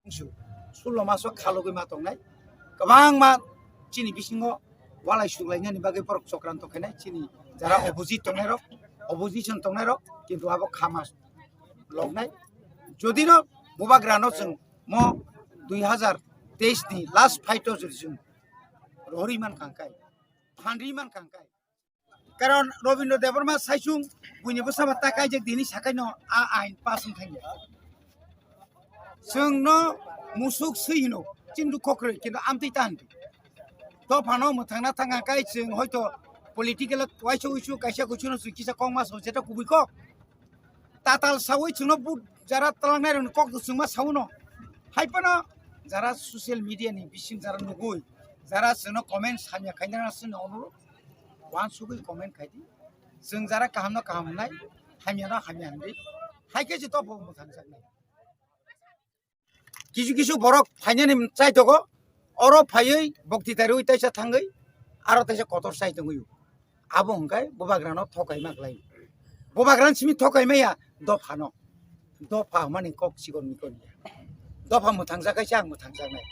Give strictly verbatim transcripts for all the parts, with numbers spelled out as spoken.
Su, sullo maso khalogwi ma tongnai. Kwbangma chini bisingo walai suklainani bagwi borok chokranto khainai. Chini jara opposite tongnairok, opposition tongnairok, kintu abo khama loknai. Jodino bubagrano chwng mo dui hazar teis ni last fight o jodi chwng rohorwi mankha hwnkhe, phanrwi mankha hwnkhe. Karon Robindra Debbarma saichung buini bwsama ta kaijak dini sakaino a ain pass wngkha. Chwngno musuk swi hino, chini dukho kwrwi, kintu amtwi ta hwnkhe. Dophano mwthangna thangkha kai chwng hoito political waisa wisu kaisa kuchuno chwng kisa kok ma song seta kubui kok. Tatal sawi chwngno but jara talangnai rokni kok chwngma sauno. Hai phano jara social media ni bising jara nugui, jara chwngno comment hamya khaina chwngno onurok wansugwi comment khaidi. Chwng jara kahamno kaham hwnai, hamyano hamya hwnwi. Hai khe je dophano mwthangjaknai. Kisu kisu borok phainani chai tongo, oro phaiwi bokti tariwi taisa thangwi aro taisa kotor chai tongwi. Abo hwnkhe bubagrano thokai ma khlai. Bubagrano simi thokai maya dophano. Dopha hwnmani kok chikon mikon ya. Dopha mwthangjak kaisa ang mwthangjaknai.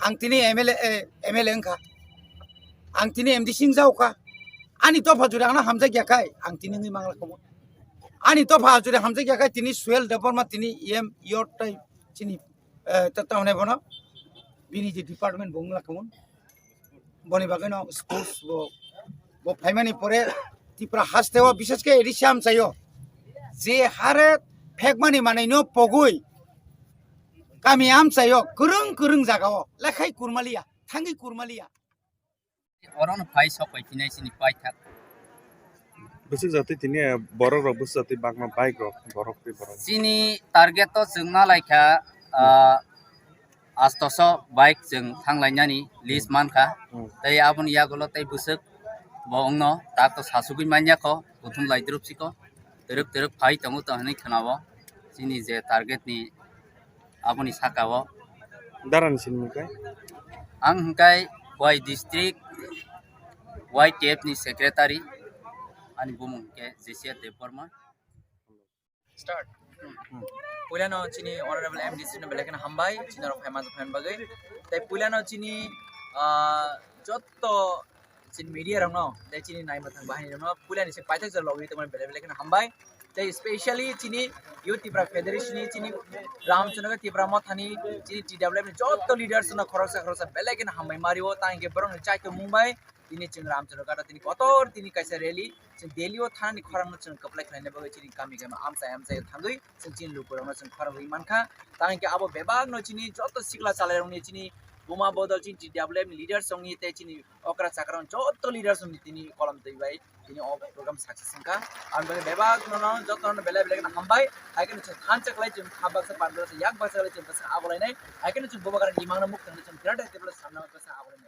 Ang tini M L A, eh, M L A wngkha. Ang tini M D C wngjak kha. Ani dopha jodi angno hamjak ya khai ang tini wngwi mangla komo. Ani dopha jodi hamjak ya khai tini Suel Debbarma tini E M yor tai chini, eh, ta, ta hwnai bono bini je department bo wngla khamun. Boni bagwi no sports bo, bo phaimani pore Tripura haste o bishesh khe A D C amchaio je hare phekmani manwi no pogwi kami amchaio kwrwng kwrwng jaga o lekhai kurmaliya, thangwi kurmaliya. Orono phai sok pai phinai chini paithak. Bwswk jatwi tini borok rok bwswk jatwi bakma bike rok borok tei borok. Chini target to chwng na laikha, ah, astoso bike chwng thanglainani list mankha. Hmm. Tei aboni yagulo tei bwswk bo wngno tak to sasugwi manya kho, kuthum laidrup siko, twrwk twrwk phai tongo to hinwi khwnao chini je target ni aboni saka o. Darani sinimung khe? Ang hwnkhe Khowai district Y T F ni secretary, ani bumung hwnkhe J C R Debbarma. Start. Hmm. Puilano chini honorable M D C no belai kheno hambai, chini rok phaima phaima bagwi. Tai puilano chini, ah, jotto chini media rokno, tei chini naimwthang bahaini rokno puilani se paithak jora logwi tongmani belai belai kheno hambai. Tei specially chini Youth Tipra Federation ni chini Ramchandra Tipra Mothani chini T W F ni jotto leaders no khoroksa khoroksa belai kheno hambai mario, ta hinkhe borokni chaito mung bai tini chwng Ramchandra Ghat o tini kotor tini kaisa rally chwng Delhi o thanani khorang no chwng kwplai khlaina bagwi chini kami kami amchai amchai thangwi chwng chini lukurokno chwng khorang wi mankha. Ta hinkhe abo bebak no chini jotto sikla chalairokni chini buma bodol chini T W F ni leaders rokni tei chini okra chakra jotto leaders rokni tini kolom twi bai tini o program success wngkha. Ang bagwi bebak nono jotto no belai belai kheno hambai. Hai kheno chwng thansa khlai chwng kha baksa pan baksa yak baksa khlai chwng baksa abolainai. Hai kheno chwng bubagrani imangno muk thangwi chwng greater development samna baksa abolainai.